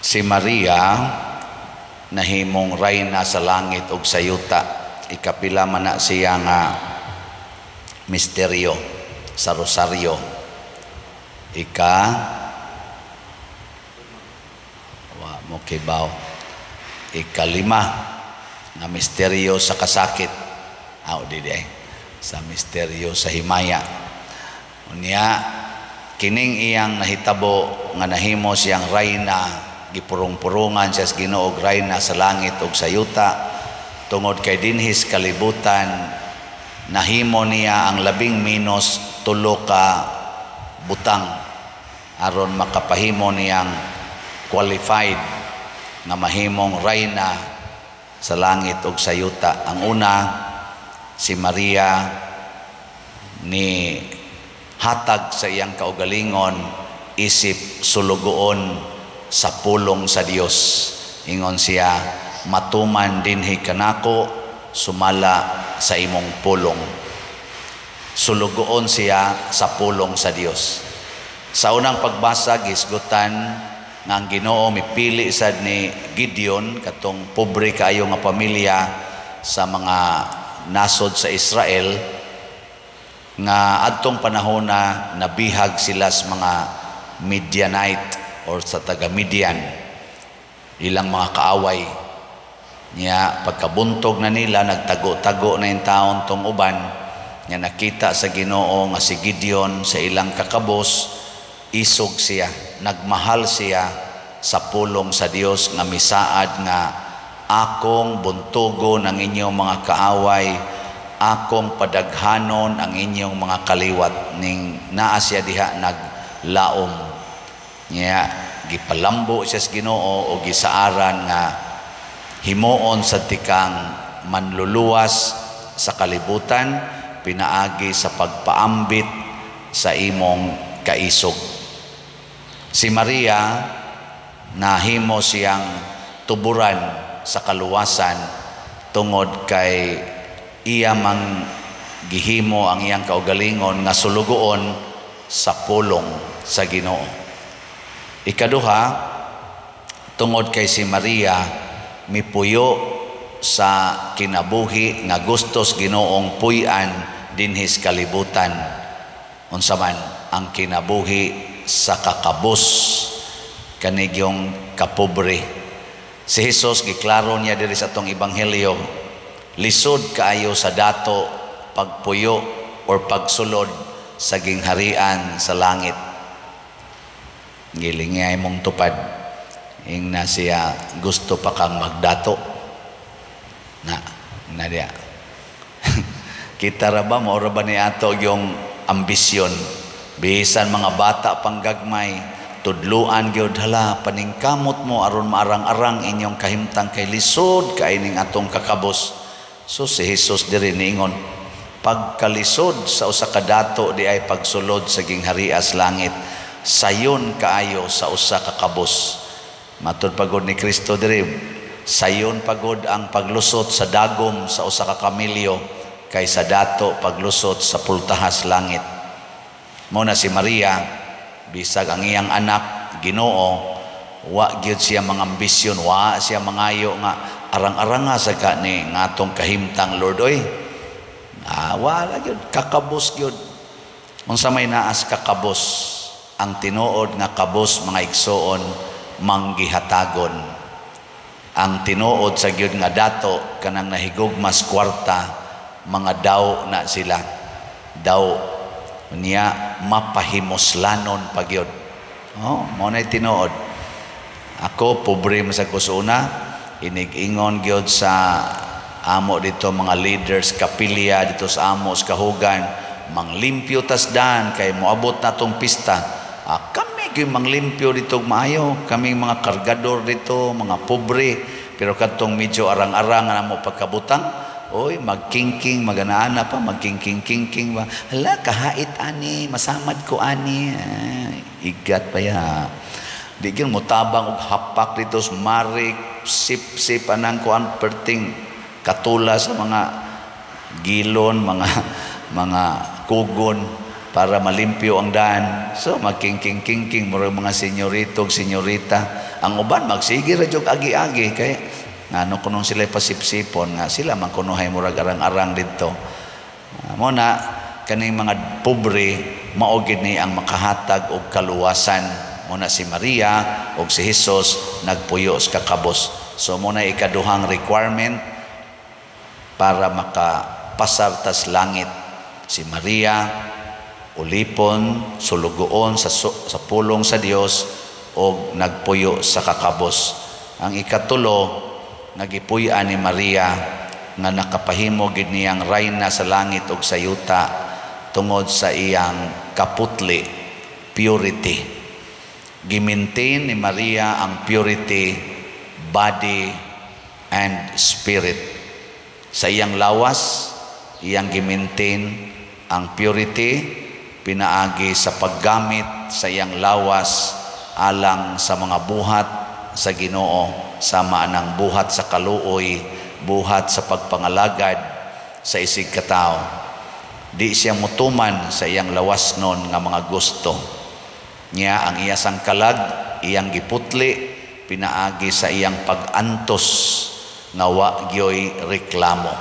Si Maria nahimong rayna sa langit ug sa yuta. Ikapila man na siya nga misteryo sa rosaryo? Ika wa mo kibaw. Ikalima nga misteryo sa kasakit. Aw, di di ay. Sa misteryo sa himaya. Unya kining iyang nahitabo nga nahimo siyang rayna, gipurong-purungan siya sa Ginoo og rayna sa langit ug sa yuta, tungod kay dinhis kalibutan nahimo niya ang labing menos tulo ka butang aron makapahimo niyang qualified nga mahimong rayna sa langit ug sa yuta. Ang una, si Maria ni hatag sa iyang kaugalingon isip sulugoon sa pulong sa Dios. Ingon siya, "Matuman dinhi kanako sumala sa imong pulong." Sulugoon siya sa pulong sa Dios. Sa unang pagbasa, gisgutan nga ang Ginoo mipili sad ni Gideon, katong pobre kaayo nga pamilya sa mga nasod sa Israel, nga adtong panahon na nabihag sila sa mga Midianite or sa taga Midian, ilang mga kaaway niya. Pagkabuntog na nila, nagtago-tago na yung taon tong uban nga nakita sa Ginoo nga si Gideon sa ilang kakabos, isog siya, nagmahal siya sa pulong sa Dios nga misaad nga "Akong buntugon ang inyong mga kaaway, akong padaghanon ang inyong mga kaliwat." Ning naa siya diha naglaom niya, gipalambo siya sa Ginoo o gisaaran nga himuon sa tikang manluluwas sa kalibutan pinaagi sa pagpaambit sa imong kaisog. Si Maria, nahimo siyang tuburan sa kaluwasan tungod kay iya mang gihimo ang iyang kaugalingon nga sulugoon sa pulong sa Ginoo. Ikaduha, tungod kay si Maria mipuyo sa kinabuhi nga gustos Ginoong puy-an dinhis kalibutan. Unsa man ang kinabuhi sa kakabos, kanigyong kapobre. Si Jesus, giklaro niya diri sa atong ebanghelyo, lisod kaayo sa dato pagpuyo or pagsulod sa gingharian sa langit. Gilingay mong tupad. Ingna siya, "Gusto pa kang magdato?" Na, na diya. Kita ra ba, mao ra ba ni ato yung ambisyon? Bisan mga bata pang gagmay, tudluan gyud, "Hala, paningkamot mo aron maarang-arang inyong kahimtang kay lisod kay ning atong kakabos." So si Jesus diri niingon, pagkalisod sa usa ka dato di ay pagsulod sa gingharias langit, sayon kaayo sa usa ka kabos. Matud pagod ni Kristo diri, sayon pagod ang paglusot sa dagom sa usa ka kamilyo kaysa dato paglusot sa pultahas langit. Mo na si Maria, bisag ang iyang anak Ginoo, wa gyud siya mga ambisyon, wa siya mangayo nga arang-aranga sa ka ni nga atong kahimtang, Lord oy. Ah, wala gyud, kakabos gyud. Unsa may naas kakabos? Ang tinuod nga kabos, mga igsoon, manggihatagon. Ang tinuod sa gyud nga dato, kanang nahigugmas kwarta, mga daw na sila. Daw niya mapahimuslanon pa gyud. Oh, mao na tinuod. Ako, pobre man sa kusuna, inig-ingon gyud sa amo dito mga leaders kapilya dito sa amo sa kahugan, "Manglimpyo tasdan kay moabot na tong pista." Ah, kami gyud manglimpyo dito maayo, kami mga kargador dito, mga pobre, pero kadtong medyo arang-arang na mo pagkabutang, oy, magkingking, maganaana pa, magkingking-kingking ba? "Hala, kahait ani, masamad ko ani." Ay, igat pa ya. Di gyud mo tabang og hapak dito sa marik, sip-sip anang kuan perting katula sa mga gilon, mga kugon. Para malimpyo ang daan. So magkingking-kingking murag mga senyorito ug senyorita. Ang uban magsige ra jud agi-agi kay ngano kuno sila pasipsipon nga sila man kunohay murag arang-arang didto. Mo na kaning mga pobre mao gid ni ang makahatag og kaluwasan. Mo na si Maria ug si Jesus nagpuyo sa kakabos. So mo na ikaduhang requirement para makapasar tas langit. Si Maria ulipon, sulugoon sa pulong sa Dios og nagpuyo sa kakabos. Ang ikatulo, nagipuy-an ni Maria nga nakapahimo gid niyang rayna sa langit ug sa yuta tungod sa iyang kaputli, purity. Gimaintain ni Maria ang purity, body and spirit. Sa iyang lawas, iyang gimaintain ang purity pinaagi sa paggamit sa iyang lawas alang sa mga buhat sa Ginoo, sama anang buhat sa kaluoy, buhat sa pagpangalagad sa isig katawo. Di siya mutuman sa iyang lawas nun nga mga gusto. Niya ang iya sang kalag, iyang giputli pinaagi sa iyang pag-antos nga wa gyoy reklamo.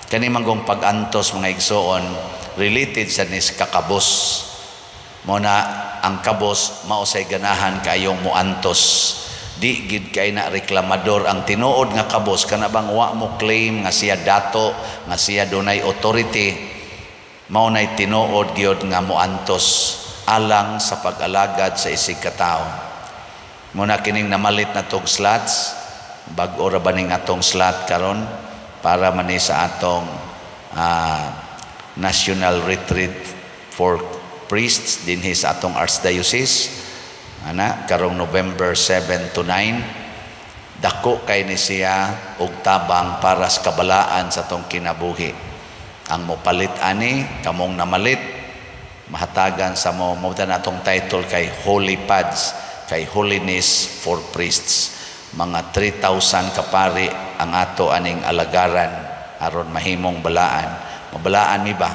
Kani manggong pag-antos, mga igsoon, related sa nis kakabos. Mo na ang kabos mao say ganahan kayong muantos. Di gid kay na reklamador ang tinuod nga kabos, kana bang wa mo claim nga siya dato, nga siya dunay authority. Mao nay tinuod gyud nga muantos alang sa pag-alagad sa isig katawo. Mo na kining namalit na tog slots, bag-o ra ba ning atong slot karon para man ni sa atong National Retreat for Priests dinhi sa atong Archdiocese ana karong November 7 to 9. Dako kay ni siya og tabang para sa kabalaan sa atong kinabuhi. Ang mopalit ani, kamong namalit, mahatagan sa mo mo na atong title kay Holy Pads, kay Holiness for Priests. Mga 3,000 kapari ang ato aning alagaran aron mahimong balaan. Mabalaan mi ba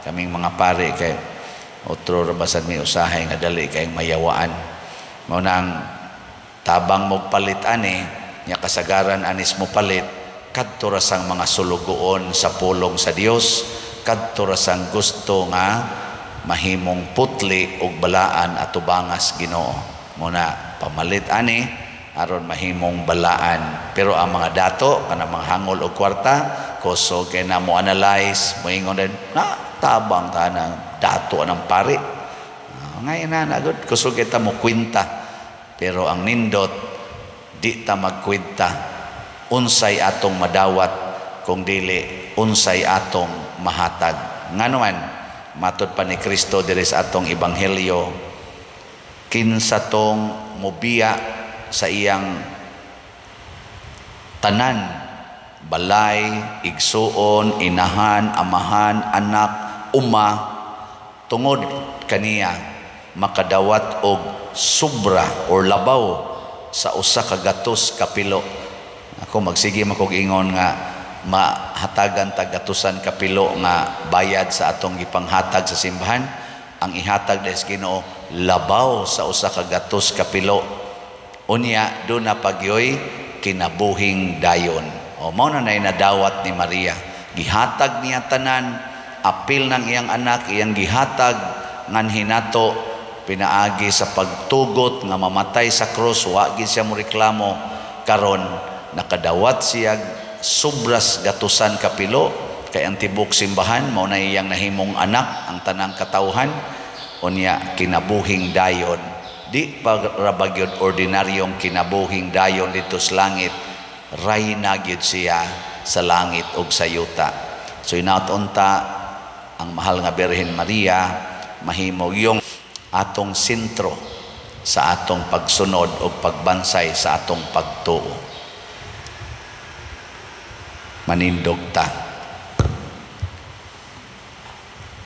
kaming mga pare kay otro ra basad mi usahay nga dali kay mayawaan. Mao na ang tabang mo palit ani nya, kasagaran anis mo palit, kadto ra sang mga sulugoon sa pulong sa Dios, kadto ra sang gusto nga mahimong putli ug balaan atubangas Ginoo. Mo na pamalit ani aron mahimong balaan. Pero ang mga dato kanang mga hangol og kwarta, kusog kay na mo analyze, moingon din na tabang ta na dato anang pari. Ngayon na na gud kusog kita mo kwenta. Pero ang nindot, di ta magkwenta unsay atong madawat kung dili unsay atong mahatag. Ngano man matod pa ni Kristo diri sa atong ebanghelyo, kinsa tong mobiya sa iyang tanan, balay, igsuon, inahan, amahan, anak, uma, tungod kaniya, makadawat og sobra or labaw sa 100 kapilo. Ako magsige makog ingon nga mahatagan tag gatusan kapilo nga bayad sa atong gipanghatag sa simbahan. Ang ihatag des Ginoo labaw sa 100 kapilo. Unya do na pagyoy kinabuhing dayon. O mao na nay nadawat ni Maria. Gihatag niya tanan, apil ng iyang anak, iyang gihatag nganhi nato pinaagi sa pagtugot nga mamatay sa krus, wa gid siya mo reklamo. Karon nakadawat siya sobras gatusan kapilo kay ang tibok simbahan mao na iyang nahimong anak, ang tanang katawhan. Unya kinabuhing dayon, di pa ra ba gyud ordinaryong kinabuhing dayon dito sa langit, rayna gyud siya sa langit ug sa yuta. So inaot unta ang mahal nga Birhen Maria mahimo yung atong sentro sa atong pagsunod o pagbansay sa atong pagtuo. Manindog ta.